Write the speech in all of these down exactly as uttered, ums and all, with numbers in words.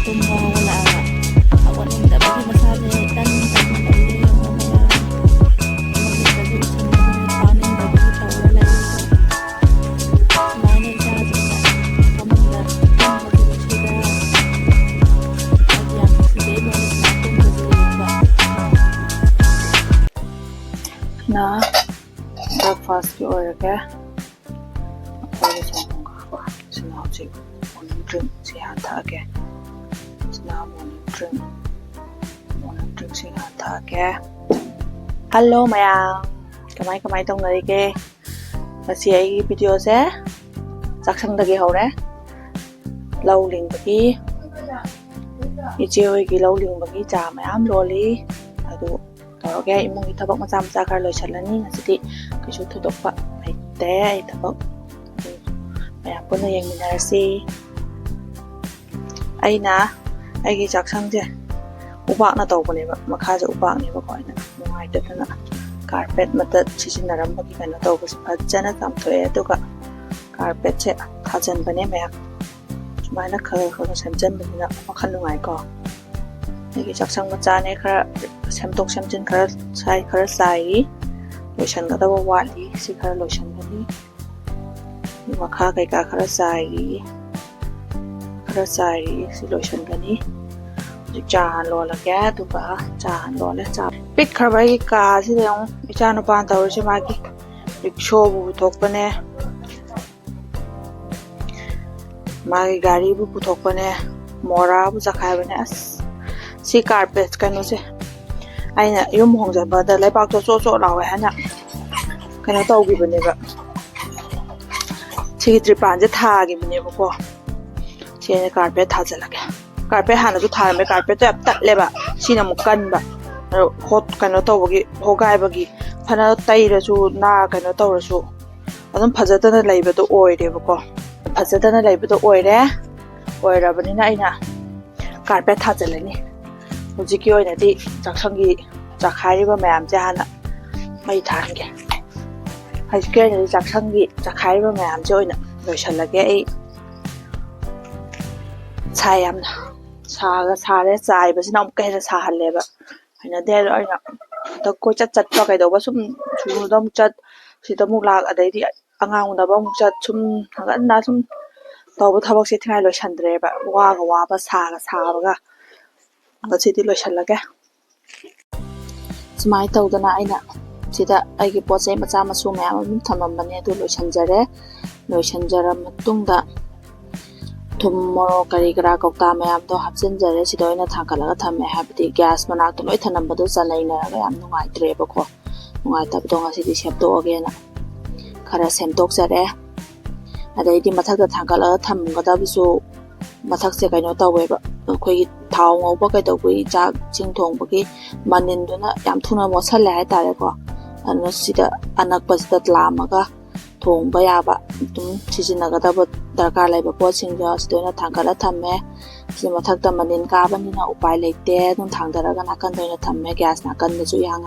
ꯇꯨꯝꯕ ꯍꯧꯒꯠꯂꯛꯑꯒ ꯍꯧꯒꯠꯅꯤꯡꯗꯕꯒꯤ ꯃꯁꯥꯁꯦ ꯇꯟ ꯇꯟꯅ ꯂꯩꯔꯦ꯫ ꯌꯦꯡꯉꯣ ꯃꯌꯥꯝ꯫ ꯑꯃꯒꯤꯗꯁꯨ ꯏꯁꯤꯡ ꯆꯥꯅꯤꯡꯗꯕꯒꯤ ꯇꯧꯔ ꯂꯩꯔꯦ꯫ ꯁꯨꯃꯥꯏꯅ ꯏꯆꯥꯁꯤꯡꯅ ꯐꯃꯨꯡꯗ ꯇꯨꯝꯕꯁꯤꯗ ꯑꯩꯗꯤ ꯌꯥꯝ ꯅꯨꯡꯁꯤꯖꯩ꯫ ꯃꯣꯏꯅ ꯁꯨꯃꯥꯏꯅ ꯇꯨꯝꯕꯁꯦ ꯌꯦꯡꯕ꯫ ꯁꯤꯅ breakfastꯀꯤ ꯑꯣꯏꯔꯒꯦ꯫ ꯑꯩꯈꯣꯏꯒꯤ ꯁꯪꯒꯣꯝ ꯈꯥꯛꯄ꯫ ꯁꯤꯅ ꯍꯧꯖꯤꯛ morning drinkꯁꯤ ꯍꯥꯟꯅ ꯊꯛꯑꯒꯦ꯫ ꯁꯤꯅ morning drink, morning drinkꯁꯤ ꯍꯥꯟꯅ ꯊꯛꯑꯒꯦ꯫ Hello ꯃꯌꯥꯝ, ꯀꯃꯥꯏ ꯀꯃꯥꯏ ꯇꯧꯅꯔꯤꯒꯦ? ꯉꯁꯤ ꯑꯩꯒꯤ videoꯁꯦ ꯆꯥꯛꯁꯪꯗꯒꯤ ꯍꯧꯔꯦ꯫ ꯂꯧ ꯂꯤꯡꯕꯒꯤ, ꯏꯆꯦ ꯍꯣꯏꯒꯤ ꯂꯧ ꯂꯤꯡꯕꯒꯤ ꯆꯥ ꯃꯌꯥꯝ ꯂꯣꯜꯂꯤ꯫ ꯑꯗꯨ ꯇꯧꯔꯒꯦ꯫ ꯏꯃꯨꯡꯒꯤ ꯊꯕꯛ ꯃꯆꯥ ꯃꯆꯥ ꯈꯔ ꯂꯣꯏꯁꯤꯜꯂꯅꯤ꯫ ꯉꯁꯤꯗꯤ ꯀꯩꯁꯨ ꯊꯣꯏꯗꯣꯛꯄ ꯂꯩꯇꯦ ꯑꯩ ꯊꯕꯛ꯫ ꯑꯗꯨ ꯃꯌꯥꯝ ꯄꯨꯟꯅ ꯌꯦꯡꯃꯤꯟꯅꯔꯁꯤ꯫ ꯑꯩꯅ ꯑꯩꯒꯤ ꯆꯥꯛꯁꯪꯁꯦ ꯎꯕꯥꯛꯅ ꯇꯧꯕꯅꯦꯕ, ꯃꯈꯥꯁꯦ ꯎꯕꯥꯛꯅꯦꯕꯀꯣ꯫ ꯑꯩꯅ ꯅꯨꯡꯉꯥꯏꯇꯗꯅ carpet ꯃꯇꯠ ꯁꯤꯖꯤꯟꯅꯔꯝꯕꯒꯤ ꯀꯩꯅꯣ ꯇꯧꯕꯁꯦ ꯐꯖꯅ ꯆꯥꯝꯊꯣꯛꯑꯦ꯫ ꯑꯗꯨꯒ carpetꯁꯦ ꯊꯥꯖꯤꯟꯕꯅꯦ ꯃꯌꯥꯝ꯫ ꯁꯨꯃꯥꯏꯅ ꯈꯔ ꯈꯔ ꯁꯦꯝꯖꯤꯟꯕꯁꯤꯅ ꯋꯥꯈꯜ ꯅꯨꯡꯉꯥꯏꯀꯣ꯫ ꯑꯩꯒꯤ ꯆꯥꯛꯁꯪ ꯃꯆꯥꯅꯦ, ꯈꯔ ꯁꯦꯝꯗꯣꯛ ꯁꯦꯝꯖꯤꯟ ꯈꯔ ꯁꯥꯏ, ꯈꯔ ꯆꯥꯏꯔꯤ꯫ ꯂꯣꯏꯁꯤꯟꯒꯗꯕ ꯋꯥꯠꯂꯤ, ꯁꯤ ꯈꯔ ꯂꯣꯏꯁꯤꯟꯒꯅꯤ꯫ ꯃꯈꯥ ꯀꯩꯀꯥ ꯈꯔ ꯆꯥꯏꯔꯤ, ꯈꯔ ꯆꯥꯏꯔꯤ, ꯁꯤ ꯂꯣꯏꯁꯤꯟꯒꯅꯤ꯫ ꯍꯧꯖꯤꯛ ꯆꯥ ꯍꯥꯟꯅ ꯂꯣꯜꯂꯒꯦ꯫ ꯑꯗꯨꯒ ꯆꯥ ꯍꯥꯟꯅ ꯂꯣꯜꯂꯦ꯫ ꯆꯥ ꯄꯤꯛꯈ꯭ꯔꯕ ꯑꯩꯒꯤ ꯀꯥꯁꯤꯗ ꯌꯦꯡꯉꯨ, ꯏꯆꯥ ꯅꯨꯄꯥꯅ ꯇꯧꯔꯤꯁꯦ꯫ ꯃꯥꯒꯤ ꯔꯤꯛꯁꯣꯕꯨ ꯄꯨꯊꯣꯛꯄꯅꯦ, ꯃꯥꯒꯤ ꯒꯥꯔꯤꯕꯨ ꯄꯨꯊꯣꯛꯄꯅꯦ, ꯃꯣꯔꯥꯕꯨ ꯆꯈꯥꯏꯕꯅꯦ꯫ ꯑꯁ, ꯁꯤ carpet ꯀꯩꯅꯣꯁꯦ ꯑꯩꯅ ꯌꯨꯝ ꯍꯣꯡꯖꯕꯗ ꯂꯩꯕꯥꯛꯇꯣ ꯆꯣꯠ ꯆꯣꯠ ꯂꯥꯎꯋꯦ ꯍꯥꯏꯅ ꯀꯩꯅꯣ ꯇꯧꯈꯤꯕꯅꯦꯕ꯫ ꯁꯤꯒꯤ ꯇ꯭ꯔꯤꯄꯥꯟꯁꯦ ꯊꯥꯈꯤꯕꯅꯦꯕꯀꯣ꯫ ꯁꯤ ꯑꯩꯅ carpet ꯊꯥꯖꯤꯜꯂꯒꯦ꯫ Carpet ꯍꯥꯟꯅꯁꯨ ꯊꯥꯔꯝꯃꯦ꯫ Carpetꯇꯣ ꯌꯥꯝ ꯇꯠꯂꯦꯕ, ꯁꯤꯅ ꯑꯃꯨꯛ ꯀꯟꯕ꯫ ꯑꯗꯣ ꯍꯣꯠ-, ꯀꯩꯅꯣ ꯇꯧꯕꯒꯤ, ꯍꯣꯒꯥꯏꯕꯒꯤ, ꯐꯅ ꯇꯩꯔꯁꯨ, ꯅꯥ ꯀꯩꯅꯣ ꯇꯧꯔꯁꯨ ꯑꯗꯨꯝ ꯐꯖꯗꯅ ꯂꯩꯕꯗꯣ ꯑꯣꯏꯔꯦꯕꯀꯣ꯫ ꯐꯖꯗꯅ ꯂꯩꯕꯗꯣ ꯑꯣꯏꯔꯦ꯫ ꯑꯣꯏꯔꯕꯅꯤꯅ ꯑꯩꯅ carpet ꯊꯥꯖꯤꯜꯂꯅꯤ꯫ ꯍꯧꯖꯤꯛꯀꯤ ꯑꯣꯏꯅꯗꯤ ꯆꯥꯛꯁꯪꯒꯤ ꯆꯈꯥꯏꯔꯤꯕ ꯃꯌꯥꯝꯁꯦ ꯍꯥꯟꯅ ꯃꯩ ꯊꯥꯍꯟꯒꯦ꯫ ꯍꯧꯖꯤꯛꯀꯤ ꯑꯣꯏꯅꯗꯤ ꯆꯥꯛꯁꯪꯒꯤ ꯆꯈꯥꯏꯔꯤꯕ ꯃꯌꯥꯝꯁꯦ ꯑꯣꯏꯅ ꯂꯣꯏꯁꯤꯜꯂꯒꯦ ꯑꯩ꯫ ꯁꯥꯏ ꯌꯥꯝꯅ꯫ ꯁꯥꯒ ꯁꯥꯔꯦ, ꯆꯥꯏꯕꯁꯤꯅ ꯑꯃꯨꯛꯀ ꯍꯦꯟꯅ ꯁꯥꯍꯜꯂꯦꯕ꯫ ꯍꯩꯅꯗꯦ꯫ ꯑꯗꯣ ꯑꯩꯅ ꯍꯟꯗꯛ ꯀꯣꯏꯆꯠ ꯆꯠꯄ ꯀꯩꯗꯧꯕ, ꯁꯨꯝ ꯁꯨꯅꯨꯗ ꯑꯃꯨꯛ ꯆꯠ, ꯁꯤꯗ ꯑꯃꯨꯛ ꯂꯥꯛ, ꯑꯗꯩꯗꯤ ꯑꯉꯥꯡ ꯎꯅꯕ ꯑꯃꯨꯛ ꯆꯠ, ꯁꯨꯝ ꯍꯪꯒꯠ ꯍꯟꯗ ꯁꯨꯝ ꯇꯧꯕ ꯊꯕꯛꯁꯦ ꯊꯤꯉꯥꯏ ꯂꯣꯏꯁꯟꯗ꯭ꯔꯦꯕ, ꯋꯥꯒ ꯋꯥꯕ, ꯁꯥꯒ ꯁꯥꯕꯒ꯫ ꯉꯁꯤꯗꯤ ꯂꯣꯏꯁꯜꯂꯒꯦ꯫ ꯁꯨꯃꯥꯏꯅ ꯇꯧꯗꯅ ꯑꯩꯅ ꯁꯤꯗ ꯑꯩꯒꯤ ꯄꯣꯠ ꯆꯩ ꯃꯆꯥ ꯃꯁꯨ ꯃꯌꯥꯝ ꯑꯃ ꯊꯝꯃꯝꯕꯅꯦ, ꯑꯗꯨ ꯂꯣꯏꯁꯟꯖꯔꯦ꯫ ꯂꯣꯏꯁꯟꯖꯔ ꯃꯇꯨꯡꯗ ꯊꯨꯝ, ꯃꯣꯔꯣꯛ, ꯀꯔꯤ ꯀꯔꯥ, ꯀꯧꯇꯥ ꯃꯌꯥꯝꯗꯣ ꯍꯥꯞꯆꯤꯟꯖꯔꯦ꯫ ꯁꯤꯗ ꯑꯣꯏꯅ ꯊꯥꯡꯒꯠꯂꯒ ꯊꯝꯃꯦ, ꯍꯥꯏꯕꯗꯤ ꯒ꯭ꯌꯥꯁ ꯃꯅꯥꯛꯇ ꯂꯣꯏ ꯊꯝꯂꯝꯕꯗꯣ ꯆꯅꯩꯅꯔꯒ ꯌꯥꯝ ꯅꯨꯡꯉꯥꯏꯇ꯭ꯔꯦꯕꯀꯣ꯫ ꯅꯨꯡꯉꯥꯏꯇꯕꯗꯣ ꯉꯁꯤꯗꯤ ꯁꯦꯝꯗꯣꯛꯑꯒꯦꯅ ꯈꯔ ꯁꯦꯝꯗꯣꯛꯆꯔꯦ꯫ ꯑꯗꯩꯗꯤ ꯃꯊꯛꯇ ꯊꯥꯡꯒꯠꯂꯒ ꯊꯝꯒꯗꯕꯁꯨ ꯃꯊꯛꯁꯦ ꯀꯩꯅꯣ ꯇꯧꯋꯦꯕ, ꯑꯩꯈꯣꯏꯒꯤ ꯊꯥꯎ ꯉꯧꯕ ꯀꯩꯗꯧꯕꯒꯤ, ꯆꯥꯛ ꯏꯁꯤꯡ ꯊꯣꯡꯕꯒꯤ ꯃꯅꯤꯟꯗꯨꯅ ꯌꯥꯝ ꯊꯨꯅ ꯃꯣꯠꯁꯜꯂꯦ ꯍꯥꯏꯇꯥꯔꯦꯀꯣ꯫ ꯑꯗꯨꯅ ꯁꯤꯗ ꯑꯅꯛꯄꯁꯤꯗ ꯂꯥꯝꯃꯒ ꯊꯣꯡꯕ ꯌꯥꯕ ꯑꯗꯨꯝ ꯁꯤꯖꯤꯟꯅꯒꯗꯕ ꯗꯔꯀꯥꯔ ꯂꯩꯕ ꯄꯣꯠꯁꯤꯡꯗꯣ ꯁꯤꯗ ꯑꯣꯏꯅ ꯊꯥꯡꯒꯠꯂ ꯊꯝꯃꯦ꯫ ꯁꯤ ꯃꯊꯛꯇ ꯃꯅꯤꯟ ꯀꯥꯕꯅꯤꯅ ꯎꯄꯥꯏ ꯂꯩꯇꯦ, ꯑꯗꯨꯝ ꯊꯥꯡꯗꯔꯒ ꯅꯥꯀꯟꯗ ꯑꯣꯏꯅ ꯊꯝꯃꯦ, ꯒ꯭ꯌꯥꯁ ꯅꯥꯀꯟꯗꯁꯨ ꯏꯍꯥꯡ꯫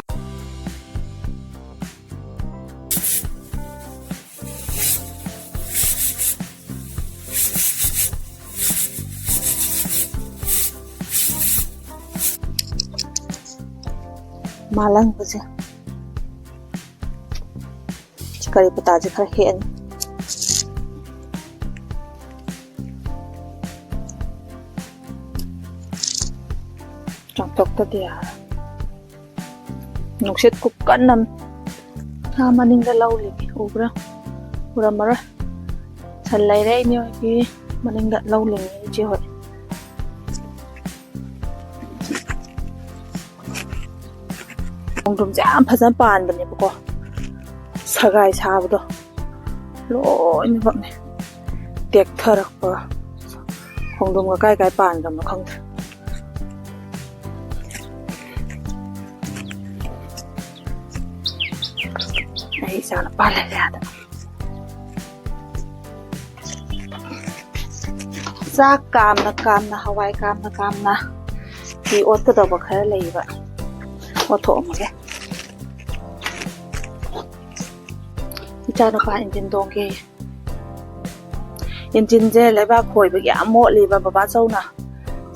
ꯃꯥꯂꯪꯕꯁꯦ꯫ ꯁꯤ ꯀꯔꯤ ꯄꯇꯥꯁꯦ ꯈꯔ ꯍꯦꯛꯑꯅꯤ꯫ ꯆꯥꯝꯊꯣꯛꯇꯗꯤ ꯌꯥꯔꯣꯏ꯫ ꯅꯨꯡꯁꯤꯠ ꯈꯨꯀꯟ ꯑꯃ꯫ ꯑꯥ, ꯃꯅꯤꯡꯗ ꯂꯧ ꯂꯤꯡꯉꯤ꯫ ꯎꯕ꯭ꯔꯥ? ꯎꯔꯝꯃꯔꯣꯏ꯫ ꯁꯟ ꯂꯩꯔꯦ ꯏꯅꯦ ꯍꯣꯏꯒꯤ ꯃꯅꯤꯡꯗ ꯂꯧ ꯂꯤꯡꯉꯤ ꯏꯆꯦ ꯍꯣꯏ꯫ ꯈꯣꯡꯗ꯭ꯔꯨꯝꯁꯦ ꯌꯥꯝ ꯐꯖꯅ ꯄꯥꯟꯕꯅꯦꯕꯀꯣ꯫ ꯁꯒꯥꯏ ꯁꯥꯕꯗꯣ ꯂꯣꯏꯅꯃꯛꯅꯦ ꯇꯦꯛꯊꯔꯛꯄ꯫ ꯈꯣꯡꯗ꯭ꯔꯨꯝꯒ ꯀꯥꯏ ꯀꯥꯏ ꯄꯥꯟꯈ꯭ꯔꯕꯅꯣ ꯈꯪꯗ꯭ꯔꯦ꯫ ꯑꯩ ꯏꯆꯥ ꯅꯨꯄꯥ ꯂꯩꯔꯦ ꯑꯥꯗ꯫ ꯆꯥꯛ ꯀꯥꯝꯅ ꯀꯥꯝꯅ, ꯍꯋꯥꯏ ꯀꯥꯝꯅ ꯀꯥꯝꯅ ꯐꯤ ꯑꯣꯠꯀꯗꯧꯕ ꯈꯔ ꯂꯩꯕ ꯑꯣꯠꯊꯣꯛꯑꯝꯃꯒꯦ꯫ ꯏꯆꯥꯅꯨꯄꯥ ꯏꯟꯖꯤꯟ ꯇꯣꯡꯒꯦ꯫ ꯏꯟꯖꯤꯟꯁꯦ ꯂꯩꯕꯥꯛ ꯈꯣꯏꯕꯒꯤ ꯌꯥꯝ ꯃꯣꯠꯂꯤꯕ ꯕꯕꯥ ꯆꯧꯅ꯫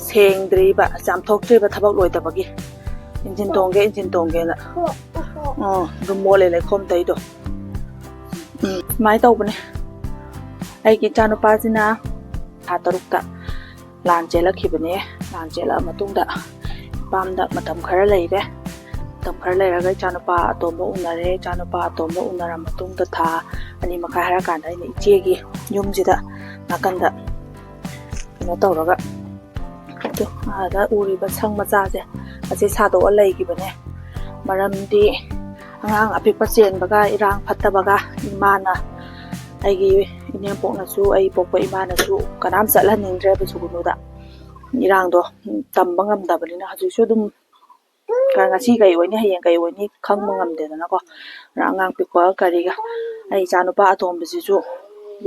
ꯁꯦꯡꯗ꯭ꯔꯤꯕ, ꯆꯥꯝꯊꯣꯛꯇ꯭ꯔꯤꯕ ꯊꯕꯛ ꯂꯣꯏꯗꯕꯒꯤ꯫ Engine ꯇꯣꯡꯒꯦ, engine ꯇꯣꯡꯒꯦꯅ꯫ ꯑꯣ, ꯑꯗꯨꯝ ꯃꯣꯠꯂꯦ ꯂꯩꯈꯣꯝ ꯇꯩꯗꯣ꯫ ꯎꯝ, ꯁꯨꯃꯥꯏꯅ ꯇꯧꯕꯅꯦ꯫ ꯑꯩꯒꯤ ꯏꯆꯥꯅꯨꯄꯥꯁꯤꯅ ꯊꯥ ꯇꯔꯨꯛꯇ ꯂꯥꯟ ꯆꯦꯜꯂꯛꯈꯤꯕꯅꯦ꯫ ꯂꯥꯟ ꯆꯦꯜꯂꯛꯑ ꯃꯇꯨꯡꯗ ꯏꯄꯥꯝꯗ ꯃꯇꯝ ꯈꯔ ꯂꯩꯔꯦ꯫ ꯃꯇꯝ ꯈꯔ ꯂꯩꯔꯒ ꯏꯆꯥꯅꯨꯄꯥ ꯑꯇꯣꯝꯕ ꯎꯅꯔꯦ꯫ ꯏꯆꯥꯅꯨꯄꯥ ꯑꯇꯣꯝꯕ ꯎꯅꯔ ꯃꯇꯨꯡꯗ ꯊꯥ ꯑꯅꯤ ꯃꯈꯥꯏ ꯍꯥꯏꯔꯀꯥꯟꯗ ꯑꯩꯅ ꯏꯆꯦꯒꯤ ꯌꯨꯝꯁꯤꯗ ꯅꯥꯀꯟꯗ ꯀꯩꯅꯣ ꯇꯧꯔꯒ, ꯑꯗꯨ ꯑꯥꯗ ꯎꯔꯤꯕ ꯁꯪ ꯃꯆꯥꯁꯦ, ꯑꯁꯤ ꯁꯥꯗꯣꯛꯑ ꯂꯩꯈꯤꯕꯅꯦ꯫ ꯃꯔꯝꯗꯤ ꯑꯉꯥꯡ ꯑꯄꯤꯛꯄ ꯆꯦꯟꯕꯒ ꯏꯔꯥꯡ ꯐꯠꯇꯕꯒ ꯏꯃꯥꯅ, ꯑꯩꯒꯤ ꯏꯅꯦꯝꯄꯣꯛꯅꯁꯨ, ꯑꯩ ꯄꯣꯛꯄ ꯏꯃꯥꯅꯁꯨ ꯀꯅꯥꯝ ꯆꯠꯍꯟꯅꯤꯡꯗ꯭ꯔꯦꯕ ꯁꯨꯒꯨꯅꯨꯗ꯫ ꯏꯔꯥꯡꯗꯣ ꯇꯝꯕ ꯉꯝꯗꯕꯅꯤꯅ ꯍꯧꯖꯤꯛꯁꯨ ꯑꯗꯨꯝ ꯉꯁꯤ ꯀꯩ ꯑꯣꯏꯅꯤ, ꯍꯌꯦꯡ ꯀꯩ ꯑꯣꯏꯅꯤ ꯈꯪꯕ ꯉꯝꯗꯦꯗꯅꯀꯣ꯫ ꯑꯉꯥꯡ ꯄꯤꯛꯄ ꯀꯔꯤꯒ, ꯑꯩ ꯏꯆꯥꯅꯨꯄꯥ ꯑꯇꯣꯝꯕꯁꯤꯁꯨ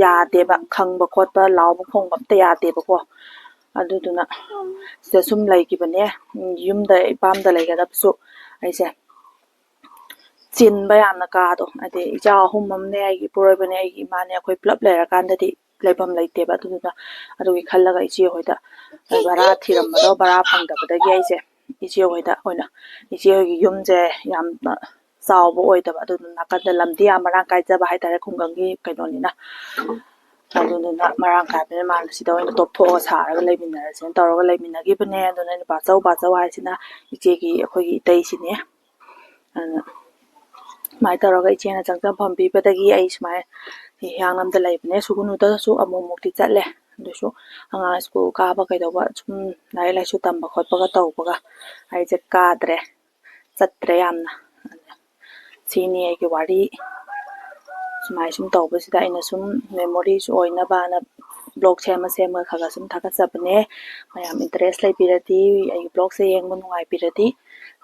ꯌꯥꯗꯦꯕ, ꯈꯪꯕ ꯈꯣꯠꯄ, ꯂꯥꯎꯕ ꯈꯣꯡꯕ ꯑꯝꯇ ꯌꯥꯗꯦꯕꯀꯣ꯫ ꯑꯗꯨꯗꯨꯅ ꯁꯤꯗ ꯁꯨꯝ ꯂꯩꯈꯤꯕꯅꯦ꯫ ꯌꯨꯝꯗ ꯏꯄꯥꯝꯗ ꯂꯩꯒꯗꯕꯁꯨ ꯑꯩꯁꯦ ꯆꯤꯟꯕ ꯌꯥꯝꯅ ꯀꯥꯗꯣ, ꯍꯥꯏꯗꯤ ꯏꯆꯥ ꯑꯍꯨꯝ ꯑꯃꯅꯦ, ꯑꯩꯒꯤ ꯏꯄꯨꯔꯣꯏꯕꯅꯦ, ꯑꯩꯒꯤ ꯏꯃꯥꯅꯦ, ꯑꯩꯈꯣꯏ ꯄꯨꯂꯞ ꯂꯩꯔꯀꯥꯟꯗꯗꯤ ꯂꯩꯐꯝ ꯂꯩꯇꯦꯕ꯫ ꯑꯗꯨꯗꯨꯅ ꯑꯗꯨꯒꯤ ꯈꯜꯂꯒ ꯏꯆꯦ ꯍꯣꯏꯗ ꯚꯔꯥ ꯊꯤꯔꯝꯕꯗꯣ, ꯚꯔꯥ ꯐꯪꯗꯕꯗꯒꯤ ꯑꯩꯁꯦ ꯏꯆꯦ ꯍꯣꯏꯗ ꯑꯣꯏꯅ, ꯏꯆꯦ ꯍꯣꯏꯒꯤ ꯌꯨꯝꯁꯦ ꯌꯥꯝꯅ ꯆꯥꯎꯕ ꯑꯣꯏꯗꯕ, ꯑꯗꯨꯗꯨꯅ ꯅꯥꯀꯟꯗ ꯂꯝꯗꯤ ꯌꯥꯝ ꯃꯔꯥꯡ ꯀꯥꯏꯖꯕ ꯍꯥꯏꯇꯥꯔꯦ, ꯈꯨꯡꯒꯪꯒꯤ ꯀꯩꯅꯣꯅꯤꯅ꯫ ꯑꯗꯨꯗꯨꯅ ꯃꯔꯥꯡ ꯀꯥꯏꯕꯅꯤꯅ ꯃꯥꯅ ꯁꯤꯗ ꯑꯣꯏꯅ ꯇꯣꯞꯊꯣꯛꯑꯒ ꯁꯥꯔꯒ ꯂꯩꯃꯤꯟꯅꯔꯁꯦꯅ ꯇꯧꯔꯒ ꯂꯩꯃꯤꯟꯅꯈꯤꯕꯅꯦ꯫ ꯑꯗꯨꯅ ꯑꯩꯅ ꯕꯥꯆꯧ ꯕꯥꯆꯧ ꯍꯥꯏꯁꯤꯅ ꯏꯆꯦꯒꯤ, ꯑꯩꯈꯣꯏꯒꯤ ꯏꯇꯩꯁꯤꯅꯦ꯫ ꯑꯗꯨꯅ ꯁꯨꯃꯥꯏꯅ ꯇꯧꯔꯒ ꯏꯆꯦꯅ ꯆꯪꯖꯐꯝ ꯄꯤꯕꯗꯒꯤ ꯑꯩ ꯁꯨꯃꯥꯏꯅ ꯍꯤꯌꯥꯡꯂꯝꯗ ꯂꯩꯕꯅꯦ꯫ ꯁꯨꯒꯨꯅꯨꯗꯁꯨ ꯑꯃꯨꯛ ꯑꯃꯨꯛꯇꯤ ꯆꯠꯂꯦ, ꯑꯗꯨꯁꯨ ꯑꯉꯥꯡ ꯁ꯭ꯀꯨꯜ ꯀꯥꯕ ꯀꯩꯗꯧꯕ ꯁꯨꯝ ꯂꯥꯏꯔꯤꯛ ꯂꯥꯏꯁꯨ ꯇꯝꯕ ꯈꯣꯠꯄꯒ ꯇꯧꯕꯒ ꯑꯩꯁꯦ ꯀꯥꯗ꯭ꯔꯦ, ꯆꯠꯇ꯭ꯔꯦ ꯌꯥꯝꯅ꯫ ꯁꯤꯅꯤ ꯑꯩꯒꯤ ꯋꯥꯔꯤ꯫ ꯁꯨꯃꯥꯏ ꯁꯨꯝ ꯇꯧꯕꯁꯤꯗ ꯑꯩꯅ ꯁꯨꯝ memories ꯑꯣꯏꯅꯕꯅ vlog ꯁꯦꯝꯃ ꯁꯦꯝꯃꯒ ꯈꯔ ꯈꯔ ꯁꯨꯝ ꯊꯥꯒꯠꯆꯕꯅꯦ꯫ ꯃꯌꯥꯝ interest ꯂꯩꯕꯤꯔꯗꯤ, ꯑꯩꯒꯤ vlogꯁꯦ ꯌꯦꯡꯕ ꯅꯨꯡꯉꯥꯏꯕꯤꯔꯗꯤ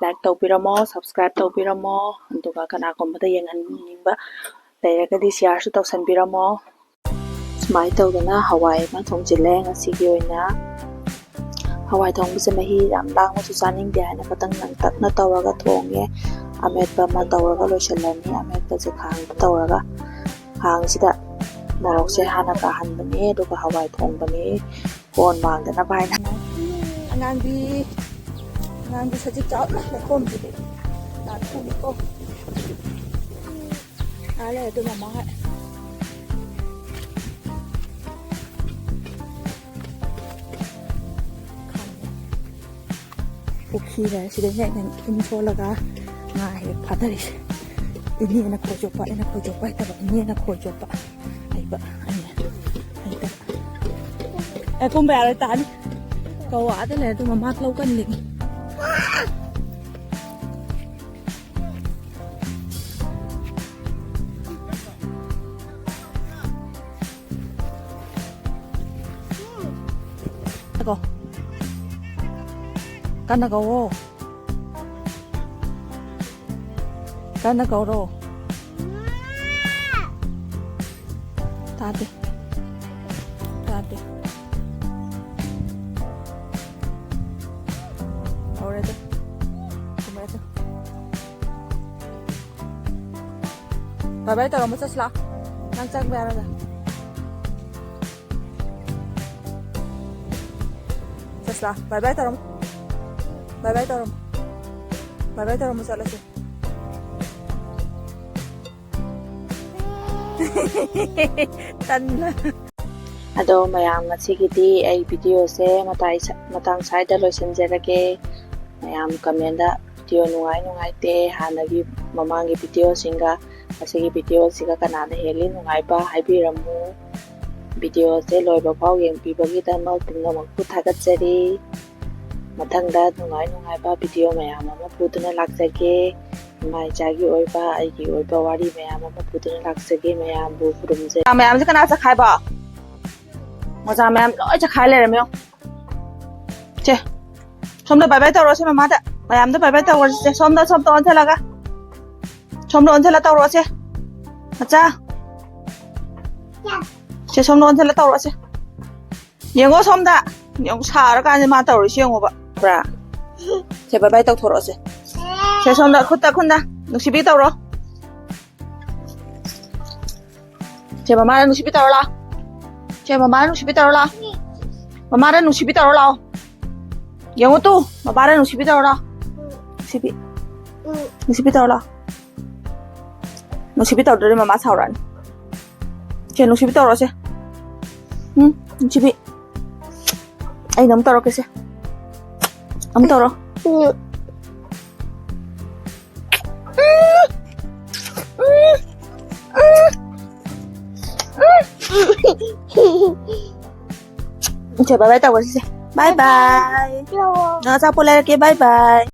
like ꯇꯧꯕꯤꯔꯝꯃꯣ, subscribe ꯇꯧꯕꯤꯔꯝꯃꯣ, ꯑꯗꯨꯒ ꯀꯅꯥꯒꯨꯝꯕꯗ ꯌꯦꯡꯍꯟꯅꯤꯡꯕ ꯂꯩꯔꯒꯗꯤ shareꯁꯨ ꯇꯧꯁꯟꯕꯤꯔꯝꯃꯣ꯫ ꯁꯨꯃꯥꯏꯅ ꯇꯧꯗꯅ ꯍꯋꯥꯏ ꯑꯃ ꯊꯣꯡꯖꯤꯜꯂꯦ ꯉꯁꯤꯒꯤ ꯑꯣꯏꯅ꯫ ꯍꯋꯥꯏ ꯊꯣꯡꯕꯁꯦ ꯃꯍꯤ ꯌꯥꯝ ꯂꯥꯡꯕꯁꯨ ꯆꯥꯅꯤꯡꯗꯦ ꯍꯥꯏꯅ ꯈꯇꯪ ꯂꯥꯡꯇꯛꯅ ꯇꯧꯔꯒ ꯊꯣꯡꯉꯦ꯫ ꯑꯃꯦꯠꯄ ꯑꯃ ꯇꯧꯔꯒ ꯂꯣꯏꯁꯤꯜꯂꯅꯤ꯫ ꯑꯃꯦꯠꯄꯁꯦ ꯈꯥꯡꯗ ꯇꯧꯔꯒ, ꯈꯥꯡꯁꯤꯗ ꯃꯣꯔꯣꯛꯁꯦ ꯍꯥꯟꯅ ꯀꯥꯍꯟꯕꯅꯦ, ꯑꯗꯨꯒ ꯍꯋꯥꯏ ꯊꯣꯡꯕꯅꯦ꯫ ꯀꯣꯟ ꯃꯥꯡꯗꯅꯕ ꯍꯥꯏꯅ꯫ ꯑꯉꯥꯡꯕꯤ, ꯑꯉꯥꯡꯕꯤ ꯁꯖꯤꯛ ꯆꯥꯎꯅ ꯂꯩꯈꯣꯝꯁꯤꯗꯤ ꯅꯥꯟꯊꯣꯛꯏꯀꯣ꯫ ꯅꯥꯜꯂꯦ ꯑꯗꯨ ꯃꯃꯥ ꯍꯣꯏ꯫ ꯄꯨꯈ꯭ꯔꯤꯗ ꯁꯤꯗꯩꯁꯤꯗ ꯑꯩꯅ ꯏꯟ ꯁꯣꯜꯂꯒ ꯉꯥ ꯍꯦꯛ ꯐꯥꯊꯔꯤꯁꯦ꯫ ꯏꯅꯦꯅ ꯈꯣꯏ ꯆꯣꯞꯄ, ꯑꯩꯅ ꯈꯣꯏ ꯆꯣꯞꯄ ꯍꯩꯇꯕ, ꯏꯅꯦꯅ ꯈꯣꯏ ꯆꯣꯞꯄ ꯍꯩꯕ, ꯑꯩꯅ ꯍꯩꯇꯕ꯫ ꯑꯦ, ꯀꯨꯝꯕ ꯌꯥꯔꯣꯏ, ꯇꯥꯅꯤ꯫ ꯀꯧ ꯑꯥꯗ ꯂꯩꯔꯦ, ꯑꯗꯨ ꯃꯃꯥ ꯂꯧ ꯀꯟꯅ ꯂꯤꯡꯉꯤ꯫ ꯀꯣ꯫ ꯀꯟꯅ ꯀꯧꯋꯣ꯫ ꯀꯟꯅ ꯀꯧꯔꯣ꯫ ꯇꯥꯗꯦ꯫ ꯇꯥꯗꯦ꯫ ꯍꯧꯔꯦ ꯑꯗꯨ꯫ ꯀꯨꯝꯃꯦ ꯑꯗꯨ꯫ ꯕꯥꯏ ꯕꯥꯏ ꯇꯧꯔꯝꯃꯣ, ꯆꯠꯁꯤ ꯂꯥꯛꯑꯣ꯫ ꯅꯪ ꯆꯪꯕ ꯌꯥꯔꯣꯏꯗ꯫ ꯆꯠꯁꯤ ꯂꯥꯛꯑꯣ꯫ ꯕꯥꯏ ꯕꯥꯏ ꯇꯧꯔꯝꯃꯣ꯫ ꯕꯥꯏ ꯕꯥꯏ ꯇꯧꯔꯝꯃꯣ꯫ ꯕꯥꯏ ꯕꯥꯏ ꯇꯧꯔꯝꯃꯣ, ꯆꯠꯂꯁꯤ꯫ ꯇꯟꯅ꯫ ꯑꯗꯣ ꯃꯌꯥꯝ, ꯉꯁꯤꯒꯤꯗꯤ ꯑꯩ ꯚꯤꯗꯤꯑꯣꯁꯦ ꯃꯇꯥꯏ ꯁ-, ꯃꯇꯥꯡ ꯁ꯭ꯋꯥꯏꯗ ꯂꯣꯏꯁꯤꯟꯖꯔꯒꯦ꯫ ꯃꯌꯥꯝ ꯀꯃꯦꯟꯗ ꯚꯤꯗꯤꯑꯣ ꯅꯨꯡꯉꯥꯏ ꯅꯨꯡꯉꯥꯏꯇꯦ, ꯍꯥꯟꯅꯒꯤ ꯃꯃꯥꯡꯒꯤ ꯚꯤꯗꯤꯑꯣꯁꯤꯡꯒ ꯉꯁꯤꯒꯤ ꯚꯤꯗꯤꯑꯣꯁꯤꯒ ꯀꯅꯥꯅ ꯍꯦꯜꯂꯤ ꯅꯨꯡꯉꯥꯏꯕ ꯍꯥꯏꯕꯤꯔꯝꯃꯨ꯫ ꯚꯤꯗꯤꯑꯣꯁꯦ ꯂꯣꯏꯕ ꯐꯥꯎ ꯌꯦꯡꯕꯤꯕꯒꯤꯗꯃꯛ ꯄꯨꯝꯅꯃꯛꯄꯨ ꯊꯥꯒꯠꯆꯔꯤ꯫ ꯃꯊꯪꯗ ꯅꯨꯡꯉꯥꯏ ꯅꯨꯡꯉꯥꯏꯕ ꯚꯤꯗꯤꯑꯣ ꯃꯌꯥꯝ ꯑꯃ ꯄꯨꯗꯨꯅ ꯂꯥꯛꯆꯒꯦ꯫ ꯏꯃꯥ ꯏꯆꯥꯒꯤ ꯑꯣꯏꯕ, ꯑꯩꯒꯤ ꯑꯣꯏꯕ ꯋꯥꯔꯤ ꯃꯌꯥꯝ ꯑꯃ ꯄꯨꯗꯨꯅ ꯂꯥꯛꯆꯒꯦ꯫ ꯃꯌꯥꯝꯕꯨ ꯈꯨꯔꯨꯝꯖꯔꯤ꯫ ꯃꯌꯥꯝꯁꯦ ꯀꯅꯥ ꯆꯠꯈꯥꯏꯕ? ꯃꯣꯖꯥ ꯃꯌꯥꯝ ꯂꯣꯏ ꯆꯠꯈꯥꯏ ꯂꯩꯔꯝꯃꯦ ꯌꯦꯡꯉꯣ꯫ ꯁꯦ, ꯁꯣꯝꯗ ꯕꯥꯏ ꯕꯥꯏ ꯇꯧꯔꯣꯁꯦ ꯃꯃꯥꯗ꯫ ꯃꯌꯥꯝꯗ ꯕꯥꯏ ꯕꯥꯏ ꯇꯧꯔꯁꯦ꯫ ꯁꯣꯝꯗ, ꯁꯣꯝꯗ ꯑꯣꯟꯁꯤꯜꯂꯒ꯫ ꯁꯣꯝꯗ ꯑꯣꯟꯁꯤꯜꯂ ꯇꯧꯔꯣꯁꯦ꯫ ꯃꯆꯥ꯫ ꯁꯦ, ꯁꯣꯝꯗ ꯑꯣꯟꯁꯤꯜꯂ ꯇꯧꯔꯣꯁꯦ꯫ ꯌꯦꯡꯉꯣ ꯁꯣꯝꯗ꯫ ꯌꯦꯡꯉꯣ, ꯁꯥꯔꯀꯥꯟꯁꯤꯗ ꯃꯥ ꯇꯧꯔꯤꯁꯦ ꯌꯦꯡꯉꯣꯕ꯫ ꯄꯨꯔꯥ꯫ ꯁꯦ, ꯕꯥꯏ ꯕꯥꯏ ꯇꯧꯊꯣꯔꯛꯑꯣꯁꯦ꯫ ꯁꯦ, ꯁꯣꯝꯗ ꯈꯨꯠꯇ, ꯈꯨꯠꯇ꯫ ꯅꯨꯡꯁꯤꯕꯤ ꯇꯧꯔꯣ꯫ ꯁꯦ, ꯃꯃꯥꯅ ꯅꯨꯡꯁꯤꯕꯤ ꯇꯧꯔꯣ ꯂꯥꯛꯑꯣ꯫ ꯁꯦ, ꯃꯃꯥꯅ ꯅꯨꯡꯁꯤꯕꯤ ꯇꯧꯔꯣ ꯂꯥꯛꯑꯣ꯫ ꯃꯃꯥꯅ ꯅꯨꯡꯁꯤꯕꯤ ꯇꯧꯔꯣ ꯂꯥꯛꯑꯣ꯫ ꯌꯦꯡꯉꯨ ꯇꯨ, ꯃꯄꯥꯅ ꯅꯨꯡꯁꯤꯕꯤ ꯇꯧꯔꯣ꯫ ꯅꯨꯡꯁꯤꯕꯤ꯫ ꯅꯨꯡꯁꯤꯕꯤ ꯇꯧꯔꯣ꯫ ꯅꯨꯡꯁꯤꯕꯤ ꯇꯧꯗ꯭ꯔꯗꯤ ꯃꯃꯥ ꯁꯥꯎꯔꯛꯑꯅꯤ꯫ ꯁꯦ, ꯅꯨꯡꯁꯤꯕꯤ ꯇꯧꯔꯣ ꯁꯦ꯫ ꯎꯝ, ꯅꯨꯡꯁꯤꯕꯤ꯫ ꯑꯩꯅ ꯑꯃꯨꯛ ꯇꯧꯔꯛꯀꯦꯁꯦ꯫ ꯑꯃꯨꯛ ꯇꯧꯔꯣ꯫ ꯁꯦ, bye bye ꯇꯧꯔꯁꯤꯁꯦ꯫ Bye bye꯫ ꯅꯪ ꯑꯆꯥꯄꯣꯠ ꯂꯩꯔꯛꯀꯦ꯫ Bye bye꯫